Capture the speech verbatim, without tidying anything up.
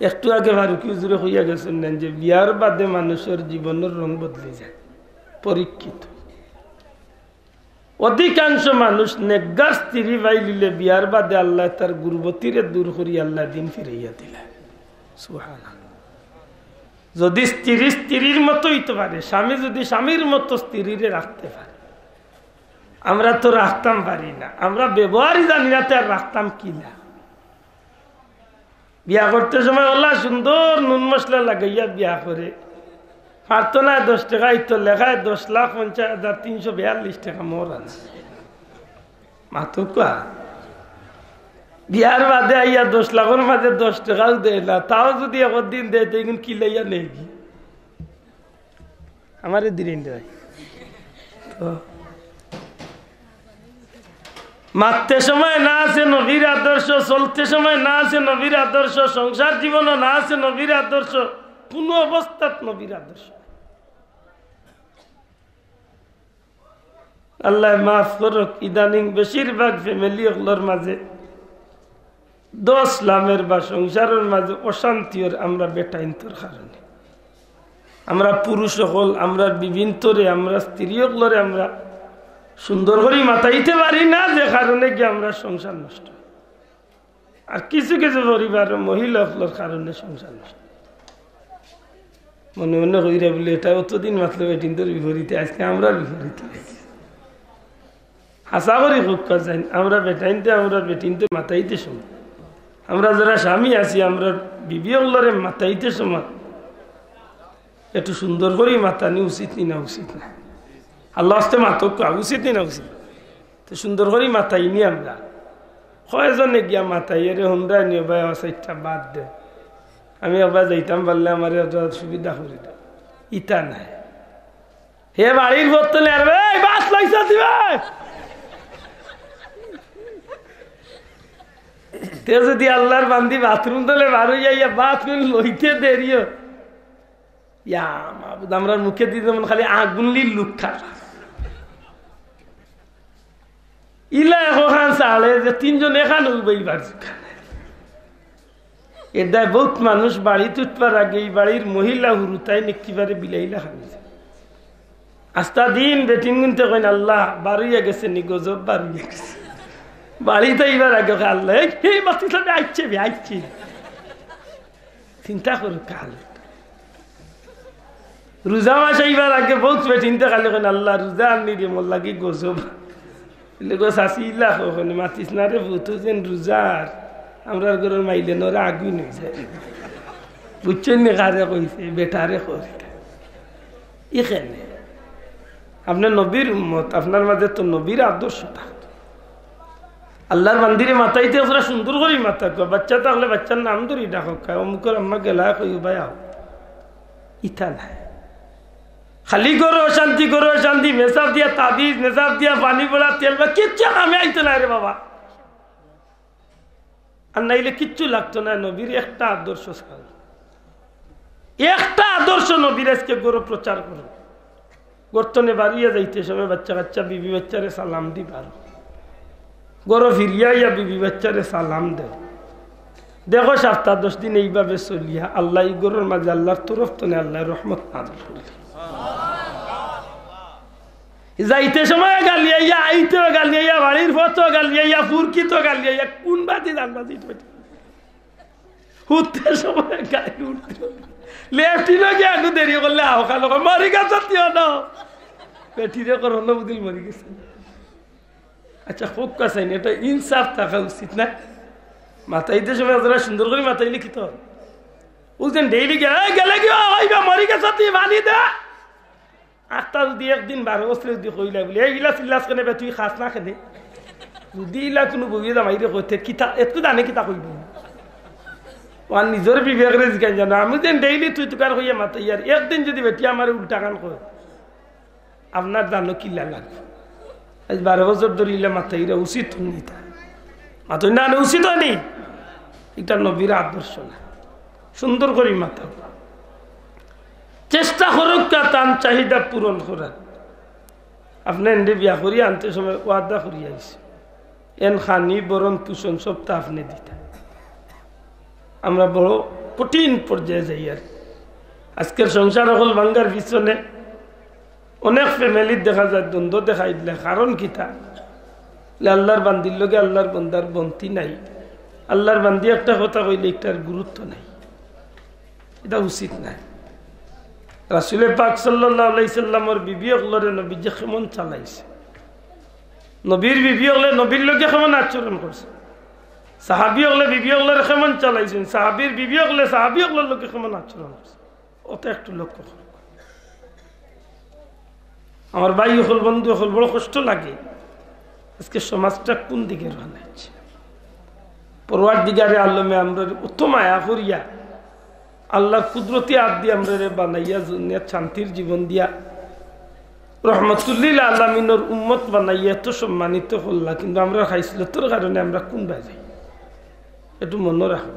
একটু আগে ফারুকি হুজুরে কইয়া গেছইন না যে বিয়ার বাদে মানুষর জীবনর রং বদলি যায়, পরীক্ষিত। অধিকাংশ মানুষ নেককার স্ত্রী পাইলিলে বিয়ার বাদে আল্লায় তার গুরবতিরে দূর করি আল্লায় দিন ফিরাইয়া দিলা। সুবহানাল্লাহ। যদি স্ত্রী স্ত্রীর মতো অইতে পারে, স্বামী যদি স্বামীর মতো স্ত্রীরে রাখতে পারে, আমরা তো রাখতাম পারি না, আমরা ব্যবহারই জানি না, তে আর রাখতাম কি না? বিয়া করতে সময় অলা সুন্দর নুন মশলা লাগাইয়া বিয়া করে, পারতো না দশ টেকা, ইতো লেখায় দশ লাখ পঞ্চাশ হাজার তিনশো বিয়াল্লিশ টেকা মোর আনা। মাতুক্কা। বিয়ার বাদে আইয়া দশ লাখর মাঝে দশ টেকাও দেয় না, তাও যদি একদিন দেয়, তো এগুন কিলাইয়া নেই কি? আমারে দিলেন রে ভাই। তো মারতে সময় না আছে নবীর আদর্শ, চলতে সময় না আছে নবীর আদর্শ, সংসার জীবনও না আছে নবীর আদর্শ, কোনো অবস্থাত নবীর আদর্শ। আল্লায় মাফ করুক, ইদানিং বেশিরভাগ ফ্যামিলি অকলর মাঝে দশ লামের বা সংসারর মাঝে অশান্তি অর আমরা বেটাইন্তর কারণে। আমরা পুরুষ অকল, আমরা বিবিন্তরে, আমরা স্ত্রী অকলরে আমরা সুন্দর করি মাতাইতে পারি না, যে কারণে গিয়া আমরা সংসার নষ্ট। আর কিছু কিছু পরিবারর মহিলা অকলর কারণে সংসার নষ্ট। মনে মনে কইরা বলে, এটা অতদিন মাতলো বেটিন্তর বিপরীতে, আজকে আমরার বিপরীতে। হাছা করি কউক্কা যাইন, আমরা বেটাইন্তে, আমরা বেটিন্তে মাতাইতে সময়, আমরা যারা স্বামী আছি, আমরা বিবি অকলরে মাতাইতে সময় একটু সুন্দর করি মাতানি উচিত নি না উচিত না? আল্লাহ আস্তে মাতউক্কা, উচিত নি না উচিত? তো সুন্দর করি মাতাইনি আমরা। কয়জনে গিয়া মাতাই, এরে হুন্ডা নিও ভাই, আমার সাইডটা বাদ দে। আমি আবার যাইতাম পারলে আমারে অত সুবিধা করি দে। ইতা নাই। হে বাড়ির পথ তলে আর, "এই বাথ লাইছ দিবে?" তে যদি আল্লাহর বান্দি বাথরুম তলে বার অইয়া ইয়া বাথরুম লইতে দেরিও, ইয়া মাবুদ, আমরার মুখে দি যেমন খালি আগুন লির লুক থাকা। ইলা এখন চালে যে তিনজন এখান অইবো এইবার। এর দায় বহুত মানুষ বাড়িত উঠবার আগে এই বাড়ির মহিলা হুরুতাইন একেবারে বিলাইলা খানি যায়। আস্তা দিন বেটিন গুনতে কইন, "আল্লাহ, বার অইয়া গেছে নি, গজব বার অইয়া গেছে।" বাড়িত আইবার আগে কয়, "আল্লাহ, এই, এই মাতৃ সামনে আইছে বে, আইছে।" চিন্তা করো কাল। রোজা মাস আইবার আগে বহুত বেটিন্তে খালি কইন, "আল্লাহ, রোজা আননি রে, মোর লাগি গজব।" বলে, "গো চাচি, ইলা কখনো মাতিস না রে, ভূত যেন রোজার, আমরার ঘরর মাইলে নরে আগুন অই যায়।" বুঝছইন নি কারে কইছে? বেটারে কইছে। ইখানে আপনে নবীর উম্মত, আপনার মাঝে তো নবীর আদর্শ থাকতো। আল্লাহর বান্দিরে মাতাইতে আপনারা সুন্দর করি মাতা কয়, বাচ্চা থাকলে বাচ্চার নাম ধরি ডাকউক্কা, অমুকর আম্মা গেলা কইও ভাই আও। ইতা নাই। খালি ঘরো অশান্তি, ঘরো অশান্তি, মেসাব দিয়া তাবিজ, মেসাব দিয়া পানি পড়া, তেল বা কিচ্ছু কামে আইতো নায় রে বাবা। আর নাইলে কিচ্ছু লাগতো নায়, নবীর একটা আদর্শ ছাড়া। একটা আদর্শ নবীর আজকে ঘরো প্রচার করো। ঘর তনে বার অইয়া যাইতে সময় বাচ্চা কাচ্চা, বিবি বাচ্চারে সালাম দি বার অও। ঘরো ফিরিয়া আইয়া বিবি বাচ্চারে সালাম দেও। দেখো, সপ্তাহ দশ দিন এইভাবে চলিয়া আল্লাহ ই ঘরর মাঝে আল্লাহর তরফ তনে আল্লাহ রহমত নাজিল করলে। যাইতে সময় গালি আইয়া, আইতে গালি আইয়া, বাড়ির পথো গালি আইয়া, ফুরকিত গালি আইয়া, কোন বাতি জানবা যে এটা? উঠতে সময় গালি উঠতে। লেফটিনো গিয়া একটু দেরি করলে আও, খালো কয়, "মরি গেছে তিও না।" বেটিরে কর হলো বুদিল মরি গেছে। আচ্ছা, খুব কাছে এটা ইনসাফ থাকা উচিত না? মাতাইতে সময় যারা সুন্দর করি মাতাইলে কি তো? ও যেন ডেইলি গিয়া, "এই গেলে গিয়া, ওই বা মরি গেছে তুই বানি দে।" আখতা যদি একদিন বারো বছরে যদি কইলা বলে, "এই ইলা চিল্লাস কেনে বে, তুই খাস না কেনে?" যদি ইলা কোনো বউয়ে জামাইরে কইতে, কিতা, একটু জানে কিতা কইব? ও আর নিজর বিবেকরে জিগাইন জানো, আমি যেন ডেইলি তুই তুকার কইয়া মাতাই, আর একদিন যদি বেটি আমারে উল্টা কান কয়, আপনার জানো কিলা লাগবে? আজ বারো বছর ধরি ইলা মাতাইরা উচিত হয়নি তা। মাতই না, না, উচিত হয়নি। এটা নবীর আদর্শ না। সুন্দর করি মাতা। চেষ্টা করউক্কা তান চাহিদা পূরণ করার। আপনে এনরে বিয়া করি আনতে সময় ওয়াদা করি আইছে, এন খানি, বরণ, পোষণ সবতা আপনে দিতা। আমরা বড় কঠিন পর্যায়ে যাইয়ার। আজকের সংসার অকল ভাঙ্গার পিছনে অনেক ফ্যামিলির দেখা যায় দ্বন্দ্ব দেখাই দিলে কারণ কিতা? বলে, আল্লাহর বান্দির লগে আল্লাহর বন্দার বন্তি নাই। আল্লাহর বান্দি একটা কথা কইলে একটার গুরুত্ব নাই, এটা উচিত নাই। রাসুলে পাক সাল্লাল্লাহু আলাইহি সাল্লামর বিবি অকলরে নবীজি কেমন চালাইছে, নবীর বিবি অকলে নবীর লগে কেমন আচরণ করছে, সাহাবি অকলে বিবি অকলরে কেমন চালাইছেন, সাহাবির বিবি অকলে সাহাবি অকলর লগে কেমন আচরণ করছে, অতা একটু লক্ষ্য করো। আমার ভাই অকল, বন্ধু অকল, বড় কষ্ট লাগে। আজকে সমাজটা কোন দিকে রওনা হচ্ছে? পরওয়ারদিগারে আলমে আমরারে অত মায়া করিয়া, আল্লাহর কুদরতি হাত দিয়া আমরারে বানাইয়া, দুনিয়াত শান্তির জীবন দিয়া, রহমতুল্লিল আলামিনর উম্মত বানাইয়া এত সম্মানিত করলা, কিন্তু আমরা খাইছলতর কারণে আমরা কোন বায় যাই? একটু মনো রাখা।